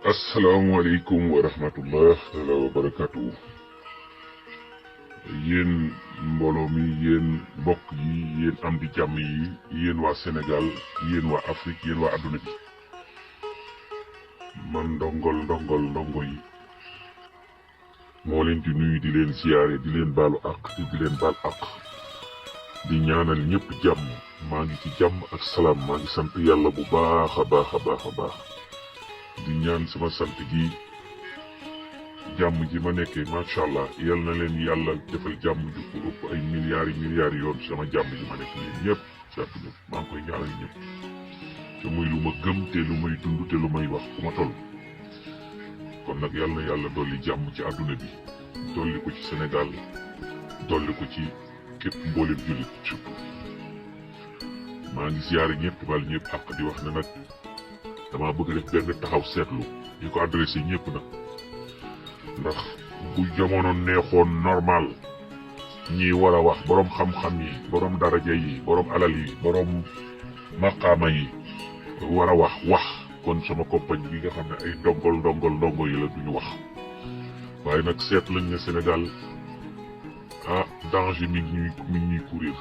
asalaamaaleykum wa rahmatullah taala wa barakatuh. Yéen mbooloo mi, yéen mbokk yi, yéen am di jàmm yi, yéen waa Sénégal, yéen waa Afrique, yéen waa adduna bi. Man ndongo yi moo leen di nuyu, di leen siyaare, di leen baalu àq te di leen baal àq, di ñaanal ñëpp jàmm. maa ngi ci jàmm ak salaam, maa ngi sant yàlla bu baax a baax di ñaan sama sant gi jàmm ji ma nekkee macha allah yal na leen yàlla defal jàmm ju ko ëpp ay milliards yoon sama jàmm ji ma nekk yéen ñëpp sant ñëpp maa ngi koy ñaanal ñëpp te muy lu ma gëm te lu may dund te lu may wax fu ma toll. kon nag yal na yàlla dolli jàmm ci àdduna bi, dolli ko ci Sénégal, dolli ko ci képp mboolem jullit surtout. maa ngi siyaare ñëpp bal ñëpp ak di wax ne nag dama bëgg def benn taxaw seetlu di ko adressé ñëpp nag, ndax bu jamono neexoon normal ñi war a wax borom xam-xam yi, borom daraja yi, borom alal yi, borom maqaama yi war a wax kon sama compagnie bi nga xam ne ay ndongo yi la duñu wax. waaye nag seet lañ ne Sénégal danger mi ngi ñuy courir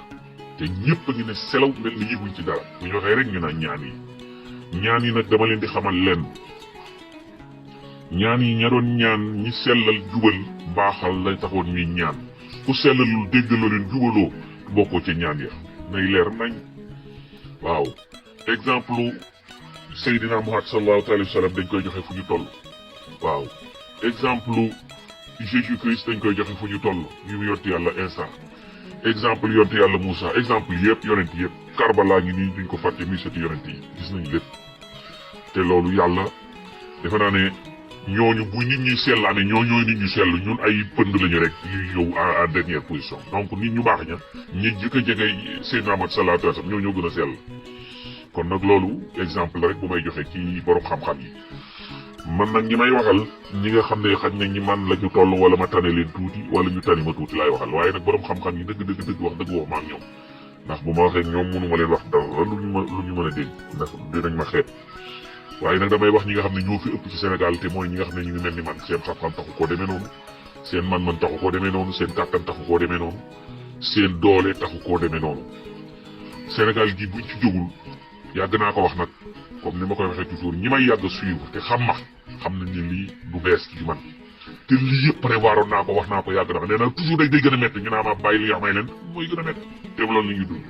te ñëpp a ngi ne selaw mel ni yëguñ ci dara. bu ñu waxee rek ñu naan ñaan yi nag dama leen di xamal leen ñaan yi ña doon ñaan ñi sellal jubal mbaaxal lay taxoon ñuy ñaan. ku sellalul déggaloo leen jubaloo bokkoo ca ñaan ya, nay leer nañ. waaw exemple Seydina Muhammad sallallahu alayhi wa sallam dañ koy joxe fu ñu toll. waaw exemple Jésus Christ dañ koy joxe fu ñu toll. ñu yonti yàlla Isa, exemple yonti yàlla Moussa, exemple yëpp yonent yëpp. Karbala ngi nii duñ ko fàtte muy sëti yonent yi, gis nañ lépp. te loolu yàlla defe naa ne ñooñu bu nit ñi sellaane ñooñooy nit ñu sell, ñun ay pënd lañu rek yuy ñëw en dernière position. donc nit ñu baax ña ñi jëkk a jege Seydina Muhammad sallallahu alayhi wa sallam ñoo gën a sell. kon nag loolu exemple la rek bu may joxe ci borom xam-xam yi. man nag ñi may waxal ñi nga xam ne xaj na ñi man la ñu toll wala ma tane leen tuuti wala ñu tani ma tuuti laay waxal. waaye nag borom xam-xam yi dëgg wax ma ak ñoom, ndax bu ma waxee ñoom mënu ma leen wax dara lu ñu mën a dégg, ndax dinañ ma xeet. waaye nag damay wax ñi nga xam ne ñoo fi ëpp ci Sénégal te mooy ñi nga xam ne ñu ngi mel ni man. seen xam-xam taxu koo demee noonu, seen man-man taxu koo demee noonu, seen kàttan taxu koo demee noonu, seen doole taxu koo demee noonu. Sénégal gi buñ ci jógul, yàgg naa ko wax nag comme ni ma koy waxee toujours, ñi may yàgg suivre te xam nañ ne lii du bees ci man. te lii yëpp prévoiroon naa ko, wax naa ko yàgg na nee na toujours day gën a métti. ñu naa ma bàyyi li may leen mooy gën a métti te loolu la ñuy dund.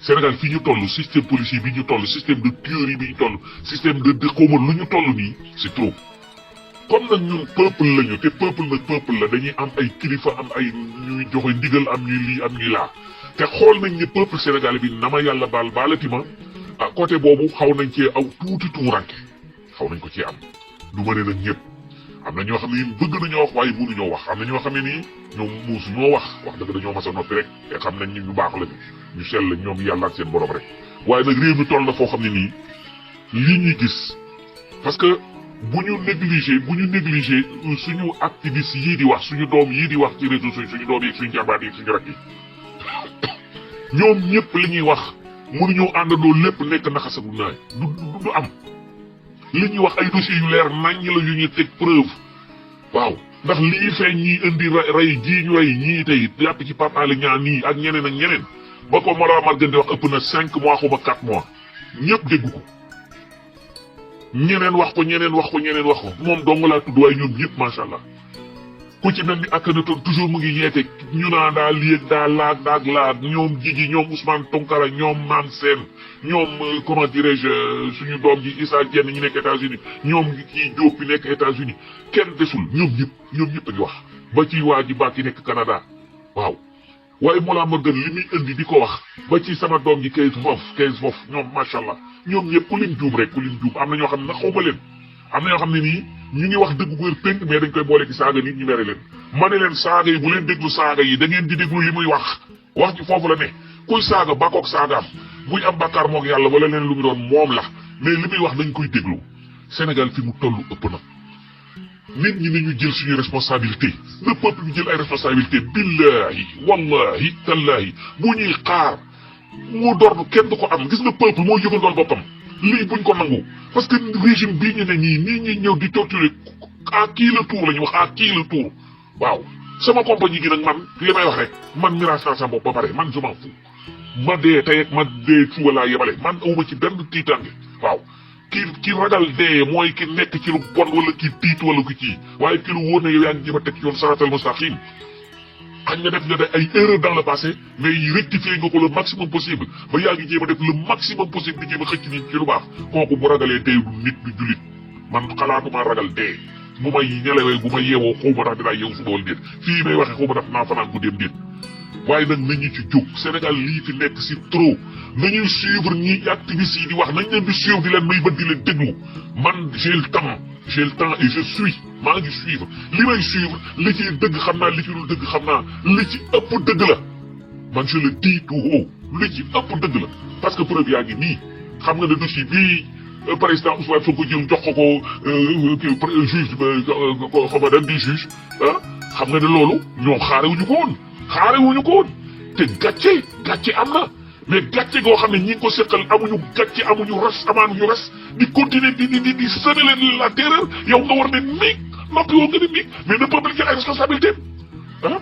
Sénégal fii ñu toll, système policier bi ñu toll, système de tuerie bi ñu toll, système de xawma lu ñu toll nii, c'est trop. comme nag ñun peuple lañu te peuple la dañuy am ay kilifa, am ay ñuy joxe ndigal, am ñuy lii am ñuy laa. te xool nañ ne peuple sénégalais bi na ma yàlla baalati ma côté boobu xaw nañ cee aw tuuti tuuranke, xaw nañ ko cee am. du ma ne nag ñëpp, am na ñoo xam ne bëgg nañoo wax waaye mënuñoo wax. am na ñoo xam ne nii ñoom muusuñoo wax dëgg dañoo mas a noppi rek te xam nañ ñu baax lañu, ñu sell lañ ñoom yàlla ak seen borom rek. waaye nag réew mi toll na foo xam ne nii lii ñuy gis, parce que bu ñu négligé suñu activiste yii di wax, suñu doom yii di wax ci réseaux sociaux, suñu doom yi suñu jarbaat yi suñu rak yi ñoom ñëpp li ñuy wax mënuñoo àndandoo lépp nekk naxasagu naay du am. li ñuy wax ay dossiers yu leer naññ la yu ñuy teg preuve. waaw ndax lii feeñ ñii indi rey jii ñu rey ñii tey yàpp ci Pape Alé Niang nii ak ñeneen ba ko Mollah Morgun di wax ëpp na 5 mois xuma 4 mois ñëpp dégg ko. ñeneen wax ko moom dong laa tudd waaye ñoom ñëpp macha allah. ku ci mel ni Akhenaton toujours mu ngi yeete ñu naan daa lieg daa laag ñoom Jiji, ñoom Ousmane Tounkara, ñoom Mame Sène, ñoom comment dirais-je suñu doom ji Issa Diène ñi nekk États-Unis, ñoom kii Diop bi nekk États-Unis, kenn desul ñoom ñëpp a ngi wax. ba ci waa ji baa ki nekk Canada. waaw waaye Mollah Morgun li muy indi di ko wax ba ci sama doom ji Kayz Fof ñoom macha allah ñoom ñëpp ku lim juum am na ñoo xam ne nag xaw ma leen. am na ñoo xam ne nii ñu ngi wax dëgg bu wér pénk mais dañ koy boole ci saaga nit ñi mere leen. ma ne leen saaga yi bu leen déglu saaga yi, da ngeen di déglu li muy wax ji foofu la ne. kuy saaga bàkkoog saagaam buy am bàkkaar moog yàlla wala leen lu mu doon moom la, mais li muy wax dañ koy déglu. Sénégal fi mu tollu ëpp na. nit ñi nañu jël suñu responsabilité, le peuple bi jël ay responsabilité. billahi wallahi tallahi bu ñuy xaar mu door kenn du ko am. gis nga peuple moo yëgal doon boppam. lii buñ ko nangu parce que régime bii ñu ne nii ñi ñëw di torturer à qui le tour la ñu wax à qui le tour waaw sama compagnie gi nag man li may wax rek man mirage naa sama bopp ba pare man je m'en fous ma dee tey ak ma dee suba laa yebale man awma ci benn tiitange waaw ki ragal dee mooy ki nekk ci lu bon wala ki tiit wala ki kii waaye ki lu wóor na yow yaa ngi jéem a teg yoon saratal mustaqim xañ nga def nga de ay erreur dans le passé mais rectifier nga ko le maximum possible ba yaa ngi jéem a def le maximum possible di jéem a xëcc nit ci lu baax kooku bu ragalee dee du nit du jullit man xalaatuma ragal dee bu may ñelewee bu ma yeewoo xaw ma tax dinaa yeewu suba wala déet fii may waxee xaw ma tax naa fanaan guddeem déet waaye nag nañu ci jóg Sénégal lii fi nekk si trop nañuy suivre ñi activistes yi di wax nañ leen di suivre di leen may bët di leen déglu man j'ai le temps et je suis maa ngi suivre li may suivre li ci dëgg xam naa li ci dul dëgg xam naa li ci ëpp dëgg la man je le dis tout haut li ci ëpp dëgg la parce que preuve yaa ngi nii xam nga ne dossier bii président Ousmane Sonko jël jox ko juge xaw ma dan di juge ah xam nga ne loolu ñoom xaarewuñu ko woon te gàcce am na mais gàcce goo xam ne ñi ngi ko seqal amuñu gàcce amuñu amaanuñu res di continuer di semer leen la terreur yow nga war ne miig noppi woo nga ne miig mais le peuple jël ay responsabilité ah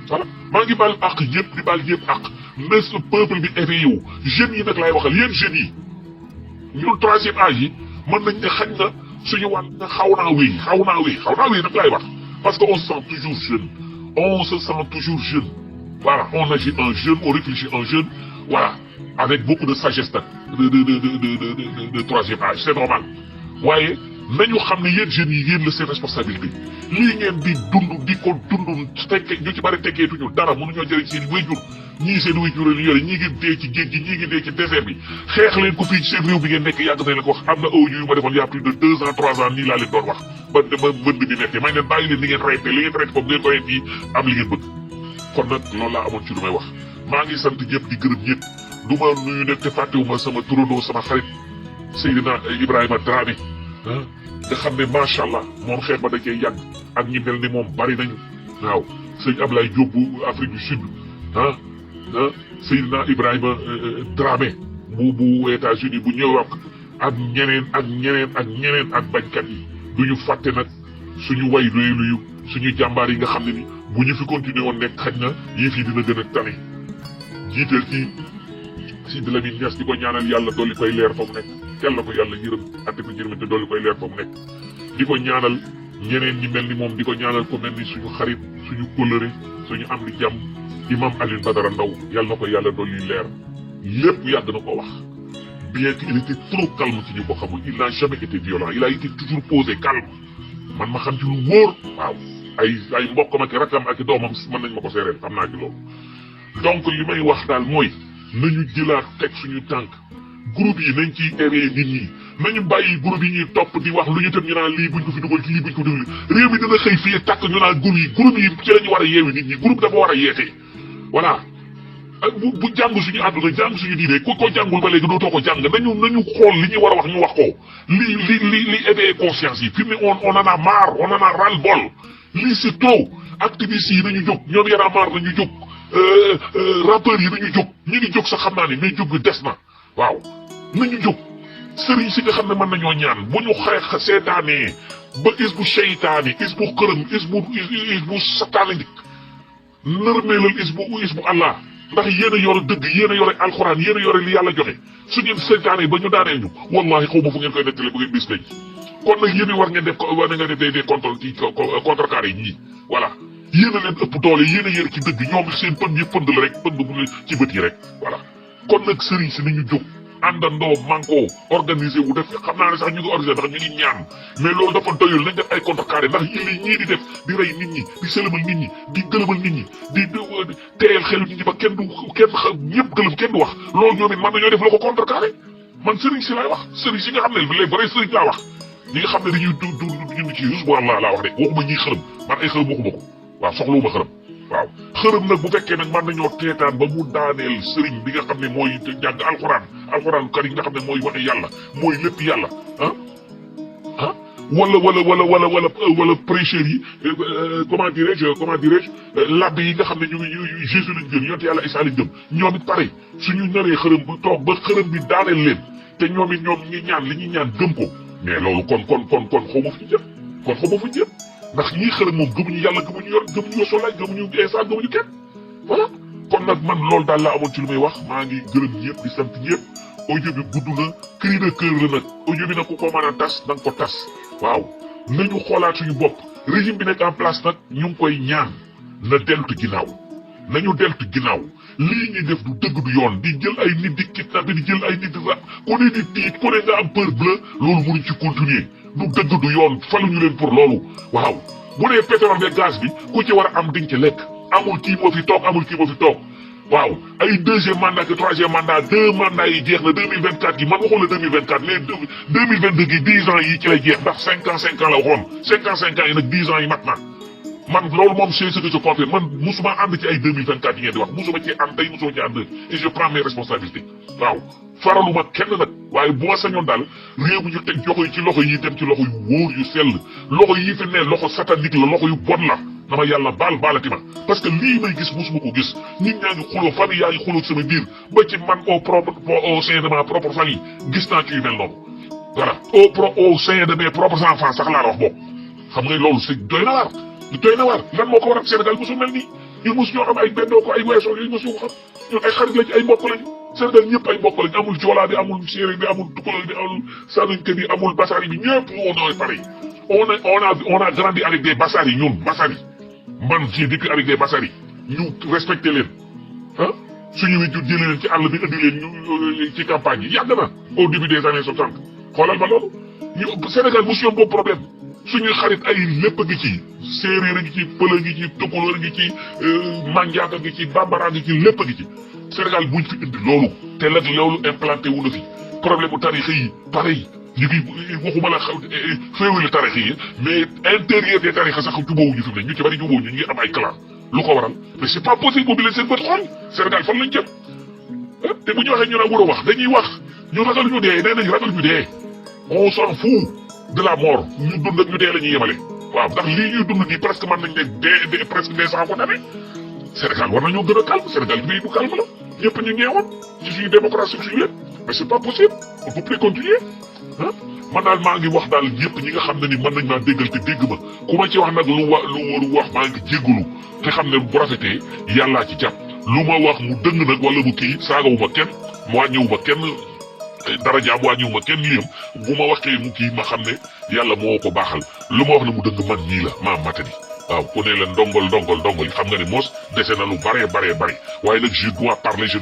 voilà maa ngi baal àq ñëpp di baal ñëpp àq na ce peuple bi éveillé wu jeunes yi nag laay waxal yéen jeunes yi ñun troisième âge yi mën nañ ne xañ na suñu wàll na xaw naa wéy nag laay wax parce que on se sent toujours jeune voilà on agit en jeune on réfléchit en jeune voilà avec beaucoup de sagesse nag de troisième âge c'est normal waaye nañu xam ne yéen jeunes yi yéen la seen responsabilité lii ngeen di dund di ko dund tekke ñu ci bari tekkeetuñu dara mënuñoo jëriñ seen wéyjur ñii seen wéyjur la ñu yore ñii ngi dee ci géej gi ñii ngi dee ci désert bi xeex leen ko fii ci seen réew bi ngeen nekk yàgg na leen ko wax am na audio yu ma defoon y a plus de 2 ans 3 ans nii laa leen doon wax ba mbënd bi nekkee may leen bàyyi leen li ngeen rayte li ngeen rayte ko ngeen koy fii am li ngeen bëgg kon nag loolu laa amoon ci lu may wax maa ngi sant ñëpp di gërëm ñëpp du ma nuyu nag te fàttewuma sama turandoo sama xarit Seydina Ibrahima Dramé nga xam ne macha allah moom xeex ba da cee yàgg ak ñi mel ni moom bari nañu waaw sëñ Ablaye Diop bu Afrique du Sud Seydina Ibrahima Dramé bu États-Unis bu ñëw ak ñeneen ak bañkat yi du ñu fàtte nag suñu way luyu suñu jàmbaar yi nga xam ne ni bu ñu fi continuer woon nekk xaj na yëf yi dina gën a tane jiital ci Sidi Lamine Niass di ko ñaanal yàlla dolli koy leer fa mu nekk yàlla ko yàlla yërëm atte ko jërëm te dolli koy leer fa mu nekk di ko ñaanal ñeneen ñi mel ni moom di ko ñaanal ko mel ni suñu xarit suñu kóllëre suñu am di jàmm imam Alioune Badara Ndaw yàlla na ko yàlla dolli leer lépp yàgg na ko wax bien qu'il était trop calme ci ñu ko xamul il n'a jamais été violent il a été toujours posé calme man ma xam ci lu wóor waaw ay mbokkam ak rakkam ak doomam mën nañ ma ko seereel xam naa ci loolu donc li may wax daal mooy nañu jëlaat teg suñu tànk groupe yi nañ ciy éveillé nit ñi nañu bàyyi groupe yi ñuy topp di wax lu ñu tëm ñu naan lii buñ ko fi dugal ci lii buñ ko dugal réew mi dina xëy fii tàkk ñu naan groupe yi ci lañu war a yeewi nit ñi groupe dafa war a yeete voilà bu jàng suñu àdduna jàng suñu diine ku ko jàngul ba léegi dootoo ko jàng nañu xool li ñuy war a wax ñu wax ko li éveillé conscience yi fi mu ne on en a marre on en a ras le bol lii c'est trop activistes yi nañu jóg ñoom Y'en a marre nañu jóg rappeurs yi nañu jóg ñu ngi jóg sax xam naa ne mais jóg bi des na waaw nañu jóg sëriñ si nga xam ne mën nañoo ñaan bu ñu xeex seetaanee ba is bu seytaane is bu xërëm is bu sataane ndik nërmeelal is bu Allah ndax yéen a yore dëgg yéen a yore alxuraan yéen a yore li yàlla joxe su ngeen seytaane ba ñu daanee ñu wallahi xaw ma fu ngeen koy nettale bu ngeen bis nañ kon nag yéen war ngeen def war na nga def des contrôle ci contrecarré yi ñii voilà yéen a leen ëpp doole yéen a yër ci dëgg ñoom seen pënd yi pënd la rek pënd bu ci bët yi rek voilà kon nag sëriñ si nañu jóg àndandoo manko organisé wu def xam naa ne sax ñu ngi organisé ndax ñu ngi ñaan mais loolu dafa doyul nañ def ay contrecarré ndax li ñii di def di rey nit ñi di sëlëmal nit ñi di gëlëmal nit ñi di teeyal xelu nit ñi ba kenn ñëpp gëlëm kenn du wax loolu ñoom it mën nañoo def la ko contrecarré man sëriñ si laay wax sëriñ si nga xam ne les vrais sëriñ laa wax ñi nga xam ne dañuy du ci juste bu Allah laa wax de waxuma ñiy xërëm man ay xërëm waxuma ko waaw soxlawuma xërëm waaw xërëm nag bu fekkee nag mën nañoo teetaan ba mu daaneel sëriñ bi nga xam ne mooy jàng alxuraan kar yi nga xam ne mooy waxe yàlla mooy lépp yàlla wala prêcheurs yi comment dirais-je labbe yi nga xam ne ñu Jésus lañ gëm yonte yàlla Isaa lañ gëm ñoom it pare suñu naree xërëm bu toog ba xërëm bi daaneel leen te ñoom it ñoom ñi ñaan li ñuy ñaan gëm ko mais loolu kon xaw ma fu ñu jëm ndax ñii xërëm moom gëmuñu yàlla gëmuñu yor gëmuñu Yosolaay gëmuñu Isa gëmuñu kenn voilà kon nag man loolu daal laa amoon ci lu may wax maa ngi gërëm ñëpp di sant ñëpp audio bi gudd na cri de cœur la nag audio bi nag ku ko mën a tas da nga ko tas waaw nañu xoolaat suñu bopp régime bi nekk en place nag ñu ngi koy ñaan na deltu ginnaaw nañu deltu ginnaaw lii ñuy def du dëgg du yoon di jël ay nit di kidnappé di jël ay nit di rab ku ne di tiit ku ne nga am peur bleu loolu mënuñ ci continuer du dëgg du yoon faluñu leen pour loolu waaw bu dee pétrole bi gaz bi ku ci war a am diñ ci lekk amul kii moo fi toog amul kii moo fi toog waaw ay deuxième mandat que troisième mandat 2 mandats yi jeex na 2024 gi man waxoon la 2024 mais 2022 gi 10 ans yi ci lay jeex ndax 5 ans la waxoon 5 ans yi nag 10 ans yi mat na man loolu moom c'est ce que je confirme man musuma ànd ci ay 2024 yi ngeen di wax musuma ci ànd tey musuma ci ànd et je prends mes responsabilités waaw faraluma kenn nag waaye bu ma sañoon daal réew mi ñu teg loxo yi ci loxo yi dem ci loxo yu wóor yu sell loxo yi fi ne loxo satanique la loxo yu bon la dama yàlla baalati ma parce que lii may gis musuma ko gis nit ñaa ngi xuloo famille yaa ngi xuloo sama biir ba ci man au sein de ma propre famille gis naa ci yu mel noonu voilà au sein de mes propres enfants sax laa la wax boobu xam nga loolu c'est doy na waar lan moo ko waral Sénégal mosul mel nii ñun mosu ñoo xam ay bendoo ko ay weesoo yooyu mosu ko xam ñun ay xarit lañ ay mbokk lañu Sénégal ñëpp ay mbokk lañ amul joolaa bi amul séeréer bi amul tukulóor bi amul sanuñke bi amul basari bi ñëpp on est pareil on a grandi avec des basari ñun basari man j'ai vécu avec des basari ñu respecté leen ah suñu wi jur jëlee leen ci àll bi indi leen ñu ci campagne yi yàgg na au début des années 60 xoolal ma loolu ñu Sénégal mosu yoon boobu problème suñuy xarit ay lépp a ngi ci séeréer a ngi ci pël a ngi ci tukulóor a ngi ci manjaak a ngi ci bambara a ngi ci lépp a ngi ci Sénégal buñ fi indi loolu te nag loolu implanté wu na fi problème bu tarix yi pareil ñu ngi waxuma la féewale tarix yi mais intérieur des tarix sax jubóowu ñu fi mu ne ñu ci bari jubóowu ñu ngi am ay clan lu ko waral mais c'est pas possible boobu leen seen bët xool Sénégal fan lañ jëm te bu ñu waxee ñu ne war a wax dañuy wax ñu ragal ñu dee nee nañ ragal ñu dee on s'en fout de la mort ñu dund ak ñu dee la ñuy yemale waaw ndax lii ñuy dund nii presque mën nañ ne dee presque des cent ko demee Sénégal war nañoo gën a calme Sénégal bi bu calme la ñëpp ñu ñeewoon ci suñu démocratie suñu lépp mais c'est pas possible on peut plus continuer ah man daal maa ngi wax daal ñëpp ñi nga xam ne ni mën nañ maa déggal te dégg ma ku ma ci wax nag lu waru wax maa ngi jéggalu te xam ne bu rafetee yàllaa ci jàpp lu ma wax mu dëng nag wala mu kii saagawuma kenn mu wàññiwuma kenn dara jaam wàññiwuma kenn liyam bu ma waxee mu kii ma xam ne yàlla moo ko baaxal lu ma wax ne mu dëng man ñii la maa matadi waaw ku ne la ndongol xam nga ne mos dese na lu bare waaye nag je dois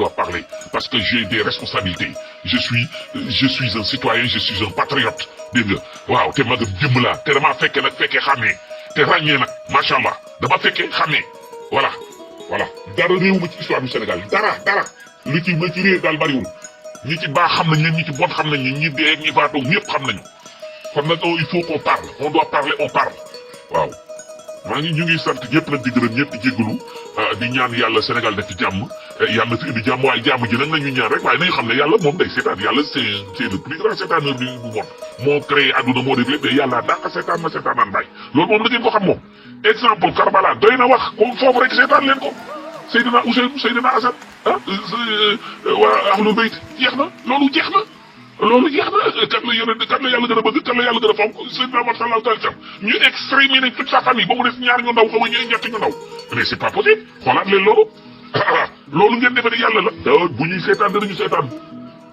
parler parce que j'ai des responsabilités je suis un citoyen je suis un patriote dégg nga waaw te magam jëmm laa te damaa fekkee xàmmee te ràññee nag macha allah dama fekkee xàmmee voilà dara réewuma ci histoire du Sénégal dara lu ci ma ci réer daal bariwul ñi ci baax xam nañ leen ñi ci bon xam nañ ñi dee ñi faatoo ñëpp xam nañu kon nag il faut qu'on parle on doit parler on parle waaw ñu ngi sant ñëpp nag di gërëm ñëpp di jéggalu di ñaan yàlla Sénégal def ci jàmm yàlla fi indi jàmm waaye jàmm ji nag nañu ñaan rek waaye nañu xam ne yàlla moom day seetaan yàlla c'est le plus grand seetaaneur du monde moo créé adduna moo def lépp mais yàlla dàq seetaan ma seetaanaan bàyyi loolu moom na ngeen ko xam moom exemple Karbala doy na wax ko foofu rek seetaan leen ko Seydina Ousseynou Seydina Assane waa Ahlul Bayt jeex na loolu jeex na kat la yàlla gën a bëgg kat la yàlla gën a fonk Seydina Muhammad sallallahu alayhi wa sallam ñu exterminer toute sa famille ba mu des ñaar ñu ndaw xaw ma ñetti ñu ndaw mais c'est pas possible xoolaat leen loolu loolu ngeen defe ne yàlla la bu ñuy seetaan danañu seetaan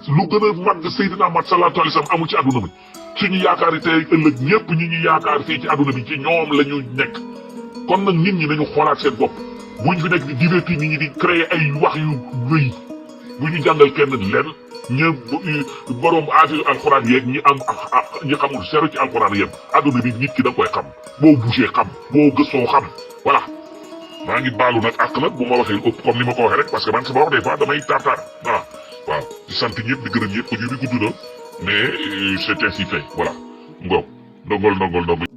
lu gën a màgg Seydina Muhammad sallallahu alayhi wa sallam amul ci àdduna bi suñu yaakaar yi tey ëllëg ñëpp ñi ñu yaakaar fii ci àdduna bi ci ñoom la ñu nekk kon nag nit ñi nañu xoolaat seen bopp buñ fi nekk di divertir nit ñi di créer ay wax yu rëy bu ñu jàngal kenn lenn ñë borom affaire alxuraan yeeg ñi xamul seru ci alxuraan yëpp adduna bi nit ki da koy xam boo bougé xam boo gëstoo xam voilà maa ngi baalu nag ak nag bu ma waxee ëpp comme ni ma ko waxee rek parce que man sama wax des fois damay tartar voilà waaw di sant ñëpp di gërëm ñëpp ko ju bi gudd na mais c'est ainsi fait voilà ndongol